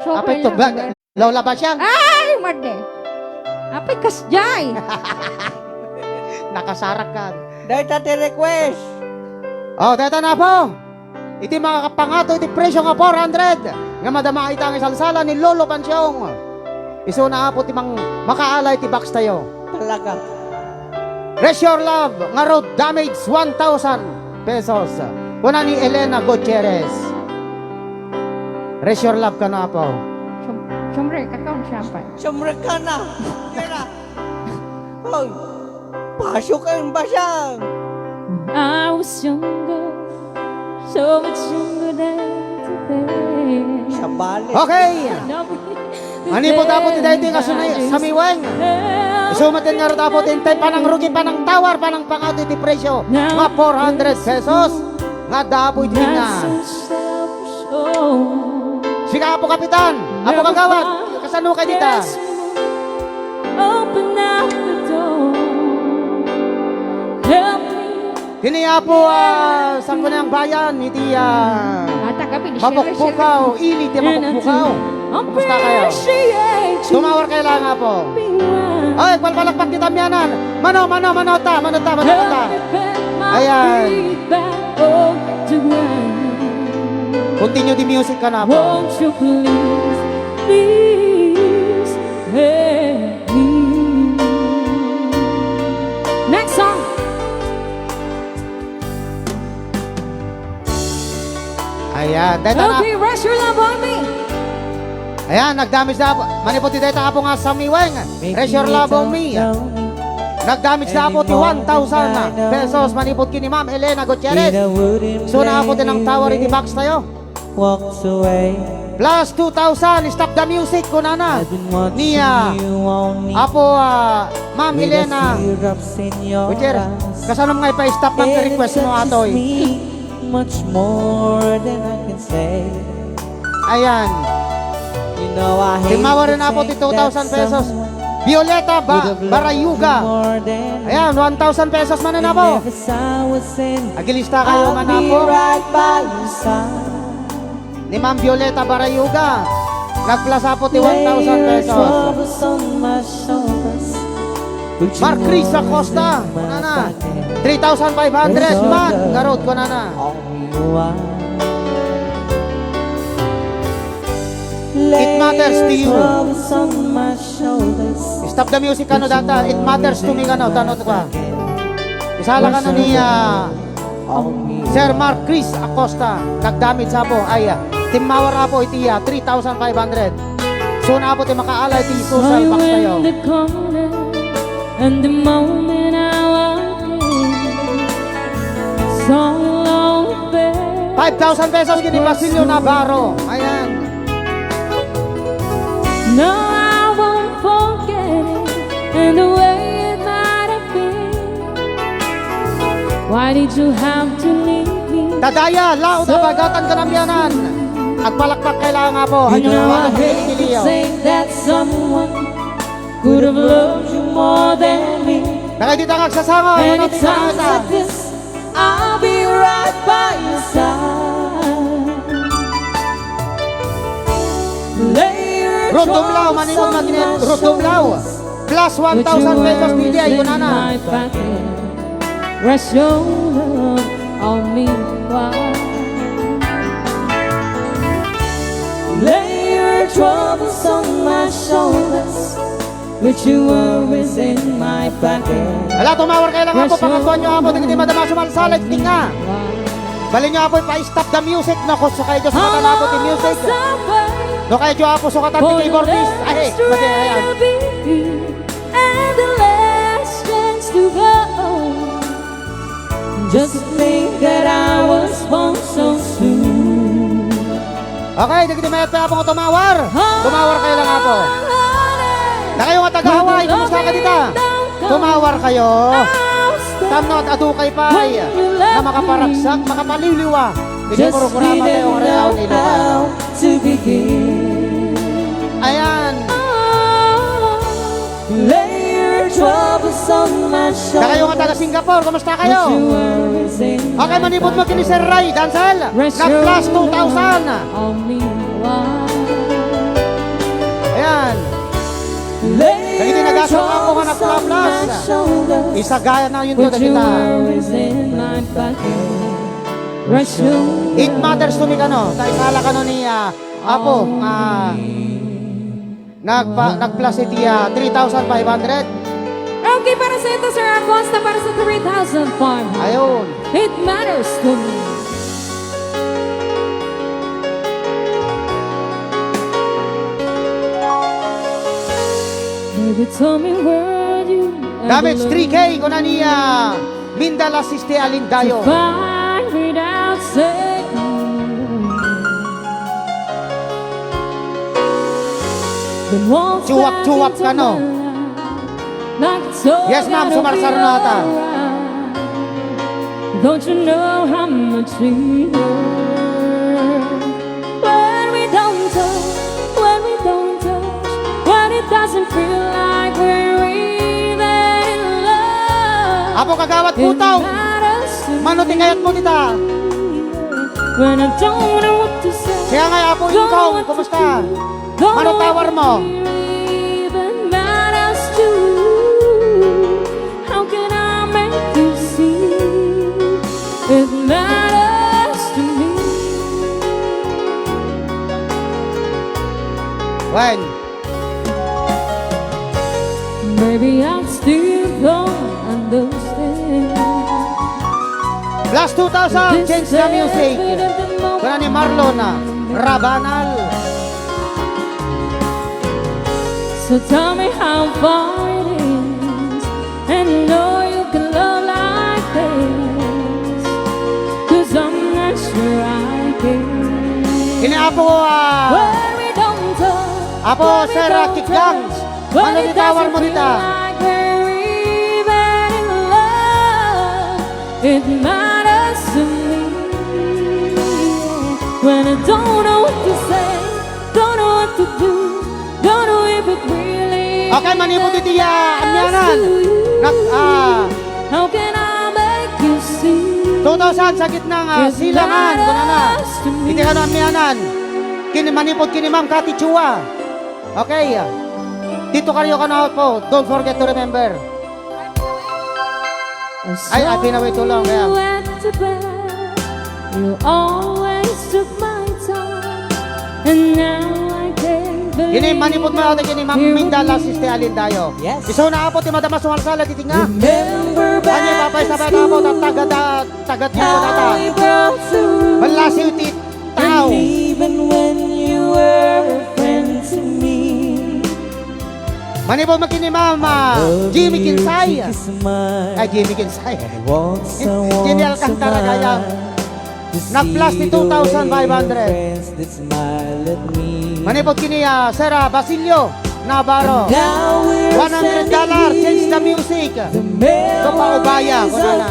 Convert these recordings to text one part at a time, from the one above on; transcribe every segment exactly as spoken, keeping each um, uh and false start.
Apay to ba? Lola ba siya? Ay, madi. Apay kasjay. Nakasarak ka. Dayta ti request. Oh, dayta na po. Iti makapangato iti presyo nga four hundred nga madama ita nga isalsala ni Lolo Pansiong. Isuna, Apo, ti mang-, makaalay ti box tayo. Talaga. Raise your love nga road damage, one thousand pesos. Kuna ni Elena Gutierrez. Raise your love kano, Apo. Siyem-, siyempre, kakaon siya pa. Siyempre ka na. Kaya na. Hoy, pasok ang basang. When I was younger, so much younger than today. Siya balik. Okay. Manipod, Apo, ti daytoy nga suni-, samiweng. Isu met nga rod, Apo, ti intay panangrugi, panangtawar, panangpangato iti presyo nga four hundred pesos. Nga adda, Apo, iti na. Sika, Apo Kapitan, Apo Kagawad, kasano kay dita? Open up the door. Help me. Kini, Apo, ah, Sangguniang Bayan, iti, ah, Mabukbukaw, ili ti Mabukbukaw. Kumusta kayo? Tumawar kayo lang, Apo. Ay, palpalakpak ti tamianan. Mano, mano, mano ta, mano ta, mano ta. Ayan. Continue the music kano, Apo. Won't you please, please help me? Next song. Ayan, dayta na. Okay, rest your love on me. Ayan, nagdamage na, Apo. Manipod ti dayta, Apo, nga samiweng. Rest your love on me. Nagdamage na, Apo, ti one thousand pesos. Manipod kini Ma'am Elena Gutierrez. Isuna, Apo, ti nangtawar iti box tayo. Plus two thousand, stop the music, kunana. Ni, ah, Apo, ah, Ma'am Elena Gutierrez. Kasano nga ipa-stop, Ma'am, ti request mo, atoy? Ayan. Timmawaren, Apo, ti two thousand pesos. Violeta Ba-, Barayuga. Ayan, one thousand pesos manen, Apo. Agilista kayo man, Apo. Ni Ma'am Violeta Barayuga. Nag-plus, Apo, ti one thousand pesos. Mark Chris Acosta, kunana. Three thousand five hundred man, garod, kunana. It matters to you. Stop the music, ano, data. It matters to me, ano, tanong ko. Isala ka na ni, ah, Sir Mark Chris Acosta, nagdamage, Apo, ay, ah, timmawar, Apo, iti, ah, three thousand five hundred. Isuna, Apo, ti makaalay ti social box tayo. And the moment I walk in, saw you long face. Five thousand pesos kini Basilio Navarro. Ayan. No, I won't forget it, and the way it might have been. Why did you have to leave me? Tadaya, Lau, so Dabagatang Kanamianan. Agpalakpak kailangan, Apo. You know, I hate to say that someone could have loved you more than me. Dagiti ta nga agsasanga, mano ti times like this, I'll be right by your side. Lay your Rod Dumlao, troubles Manipod on Magnet, my Rod Dumlao. Shoulders. Plus one thousand pesos, P D I, kunana. Rest your love on me, why? Lay your troubles on my shoulders. With your worries in my pocket. Ala, tumawar kayo lang, Apo, pangakuan nyo, Apo, dagiti madama sumalsala iti tinga. Bali nyo, Apo, ipa-stop the music, no? Kung sukay Diyos, sukatan, Apo, ti music. No, kay Diyos, Apo, sukatan ti keyboardist. Ay, madi, ayan. And the last chance to go. Just think that I was born so soon. Okay, dagiti mayat pay, Apo, nga tumawar. Tumawar kayo lang, Apo. Dakayo nga taga Hawaii, kumusta ka dita? Tumawar kayo. Tapno adu kayo pay nga makaparagsak, makapaliwliwa. Iti programa tayo nga Real Ilocano. Ayan. Lay your troubles on my shoulders. Dakayo nga taga Singapore, kumusta kayo? Okay, manipod mo kini Sir Ray Dancel. Nag plus two thousand. Only one. Apo nga nagpaplas. Isagayana yun dagita. It matters to me kano. Ta isala kano ni, ah, Apo nga nagpa-, nagplas iti, ah, three thousand five hundred. Okay, para sa ito, Sir Acosta, para sa three thousand five hundred. Ayun. It matters to me. Baby, tell me where you Damage three K, kuna niya. Minda Lasiste Alindayo. Find without saying. Chuwap-chuwap kano. Yes, ma'am, sumarsar na ata. Don't you know how much we hurt? When we don't talk, when we don't touch, when it doesn't feel like we're even in love. Apo Kagawad Putaw, mano ti kayatmo dita? When I don't know what to say. Siya nga, Apo Ingkong, kumusta? Mano tawar mo? Even matters to you. How can I make you see? It matters to me. When? Maybe I still don't understand. Plus two thousand, change the music. Kuna ni Marlon Rabanal. So tell me how far it is, and know you can love like this, 'cause I'm not sure I can. Ini Apo, ah, Apo Sir, ah, Kikgang. Mano ti tawar mo dita? It matters to me when I don't know what to say, don't know what to do, don't know if it really Okay, manipod iti, ah, amianan. Nag-, ah, How can I make you see? Two thousand sa gitna nga silangan, kunana. Iti kano amianan. Kini manipod kini Ma'am Kati Chua. Okay. Dito kayo kano po. Don't forget to remember. Ay, ati na may tulong kaya. You always took my time, and now I can't believe Kini manipod mo ate kini Ma'am Minda Lasiste Alindayo. Yes. Isu na apo ti madama sumarsala ti tinga. Remember Ani back papay in sabay na po school. Taga da taga di ko nata. How we brought you Balasi ti tao. And even when you were a friend to me. Manipod mo kini Ma'am, ah, Jimmy Kinsay. Ay, Jimmy Kinsay. Jimmy Alcantara gayam. Nag-plus ti two thousand five hundred. Manipod kini, ah, Sir, ah, Basilio Navarro. One hundred dollar, change the music. Ito pa, Ubaya, kunana.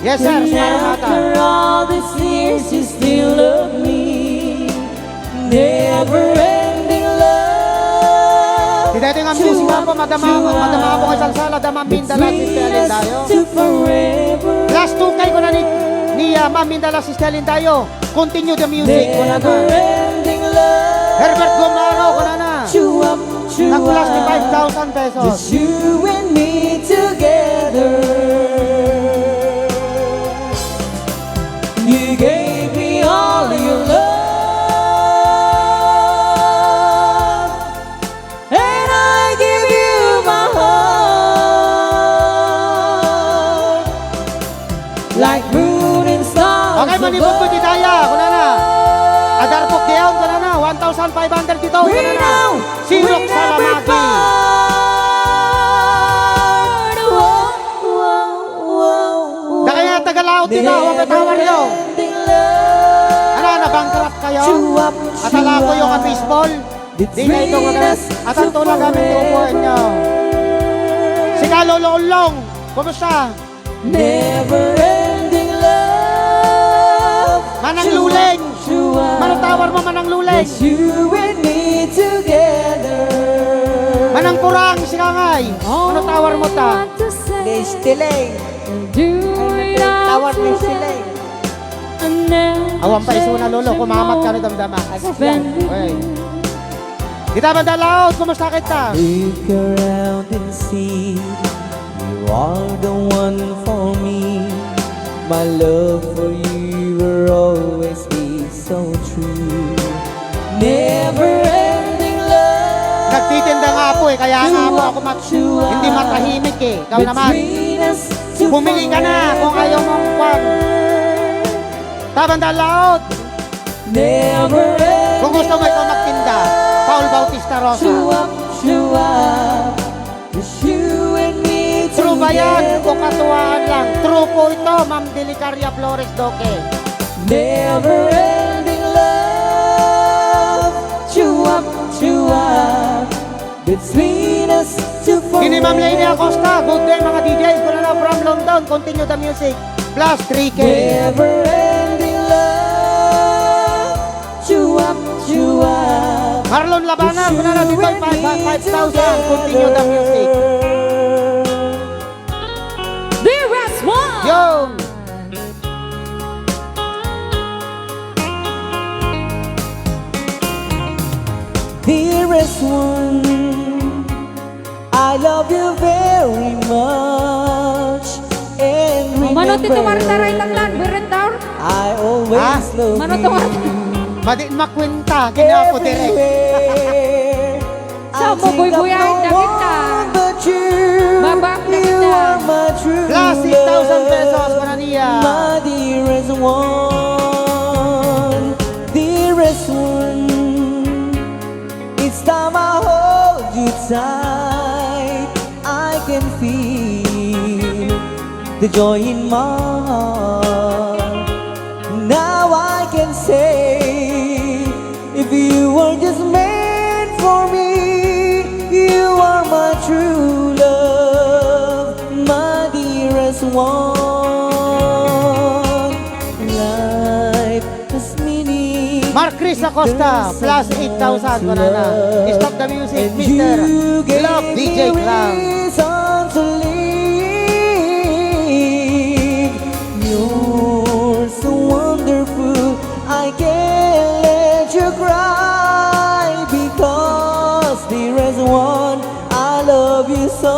Yes, sir, sumarang ata. After all these years, you still love me. Never ending love. Ti daytoy nga music, apo, madama, madama, apo, nga salsala, dama, Minda Lasiste Alindayo. Plus two K ko na ni, ni, ah, Ma'am Minda Lasiste Alindayo. Continue the music, kunana. Herbert Gomaro, kunana. Nag-plus ni five thousand pesos. Just you and me together. You gave me all your love, and I give you my heart. Like moon and stars Okay, manipod ko above. Ti daya, kunana. Adarpok diyan, kunana. One thousand five hundred dito, We kunana. Know, Sirok we never Salamagi. Part. Whoa, whoa, whoa, whoa. Dakaya taga Laut dito, Never wapay tawar yo. Ending love. Ano, nabangkrut kayo? Chuwap, At ala ko yung chuwap. Baseball. Di kayo ito Between us. At ang tulagan ng tubuan nyo. Sika, Lolo Ulong. Kumusta? Never ending love. Manang Luleng. Chua, chua. Manang tawar mo, Manang Luleng. Just you and me together. Manang Purang, sikangay. Manang tawar mo ta. All I want to say, Destileng. Do it all Tawar together. Destileng. I never Awan pa iso na, Lolo. Kumamat ka change ni damdama. Agas yan. Okay. Ita Banda Laut, kumusta kita? Look around and see, you are the one for me. My love for you will always be so true. Never ending love. Nagtitinda nga apo eh, kaya nga apo ako mat-, hindi matahimik eh. Ikaw naman. Pumili ka na kung ayaw mong kwan. Ita Banda Laut. Kung gusto mo ikaw magtinda, Paul Bautista Rosa. True ba yan o katuwaan lang? True po ito, Ma'am Delicaria Flores Duque. Never ending love. True up, true up. Between us to forever. Kini Ma'am Lady Acosta, good day, mga D Js. Kunana from London, continue the music. Plus three K. Never ending love. Chew up, chew up. Marlon Labanan, kunana ditoy, five thousand. Continue the music. Dearest one. Yo. Dearest one, I love you very much. And mano ti remember, tumartaray, Tatlan? Berentaur? I always love you. Mano tumartaray? Madi makwenta, kinapo direk. Everywhere. Sa mo, buybuyaen na kita. Babak na kita. Plus six thousand pesos para niya. My dearest one, dearest one, each time I hold you tight, I can feel the joy in my heart. Now I can say, if you were just meant for me, you are my true love, my dearest one. Life has meaning. Mark Chris Acosta, plus eight thousand, kunana. Stop the music, Mister Love D J Clown. You're so wonderful, I can't let you cry, because dearest one, I love you so.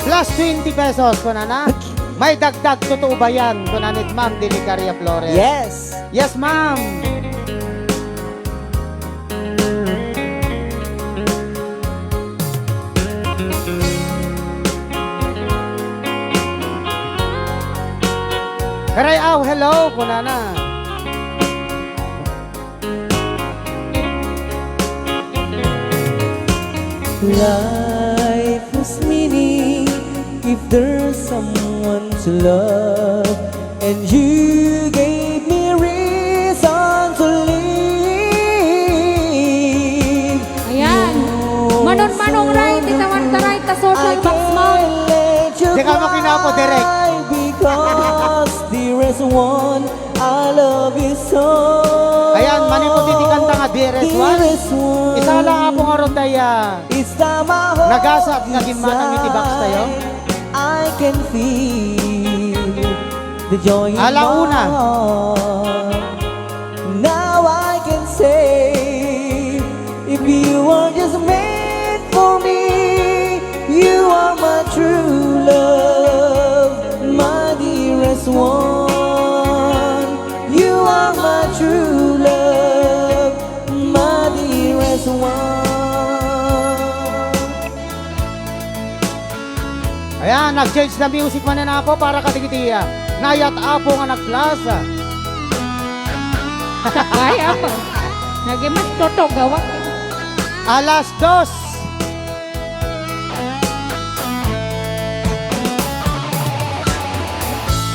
Plus twenty pesos, kunana. May dagdag, totoo ba yan? Kunana ni Ma'am Delicaria Flores. Yes. Yes, ma'am. Karay, aw, hello, kunana. Life has meaning if there's someone to love, and you gave me reason to live. Ayan. Manon-manong ray ti tawartaray ta social box mo. Di ka mo kinapo, Direk. Because dearest one, I love you so. Ayan, manipud iti kanta nga dearest one. Dearest one. Isala, Apo, ngarud daya. Nagasat nga gimmanang iti box tayo. I can feel the joy in my heart. Ala una. Now I can say, if you are just meant for me, you are my true love, my dearest one. You are my true love, my dearest one. Ayan, nag-change na music manen, Apo, para kadagiti, ah, nayat, Apo, nga nagplasa. Ay, Apo. Naging mas totogawak. Alas dos.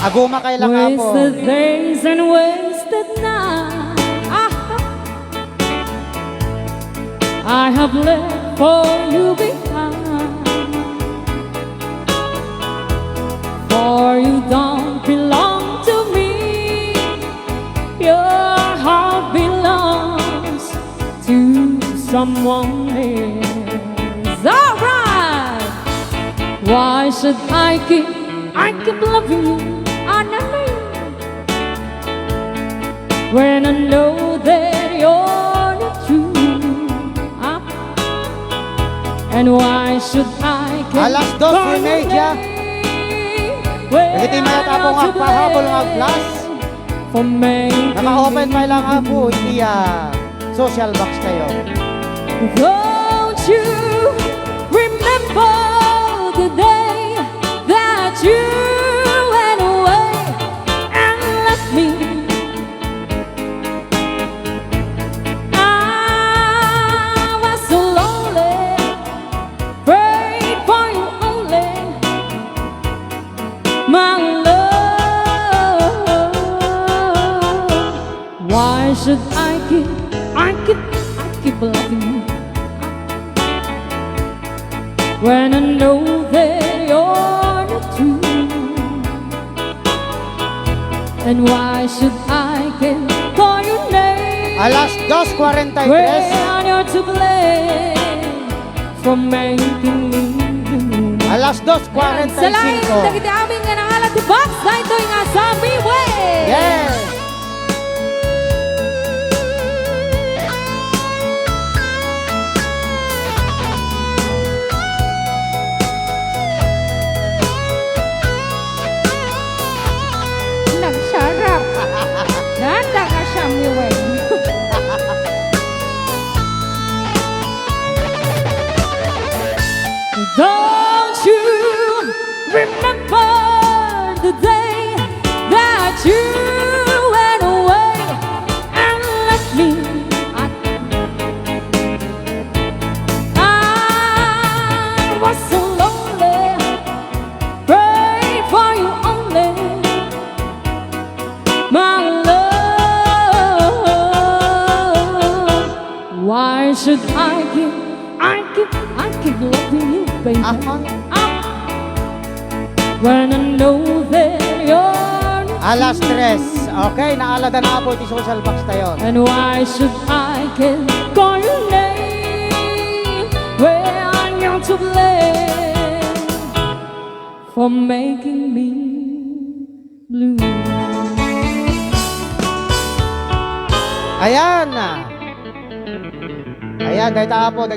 Aguma kay lang, Apo. Wasted days and wasted nights. Ah! I have left for you behind. For you don't belong to me. Your heart belongs to someone else. All right. Why should I keep, I keep loving you? I never When I know that you're the And why should I care? Alas dos for remedya. Dagiti mayat a pay nga agpahabol nga agplas. For me. Naka-open pa lang apo iti, ah, social box tayo. Don't you remember the day that you went away and left me? I was so lonely, prayed for you only, my love. Why should I keep, I keep, I keep loving you when I know they are not true? And why should I care for your name? Alas dos kwarenta y tres. When you're to blame for making me blue. Alas dos kwarenta y singko. Sa laing dagiti amin nga nangalat ti box, daytoy nga Zombie Way. Yes. Nagsarap. Nanda nga Samuel. Don't you remember the day that you went away and left me? I, I was so lonely, prayed for you only, my love. Why should I keep, I keep, I keep loving you, baby? Aha. Ah. When I know that you're not Alas here. Tres. Okay, naalada na po iti social box tayo. And why should I care for your name when you're to blame for making me blue? Ayan. Ayan, dayta po.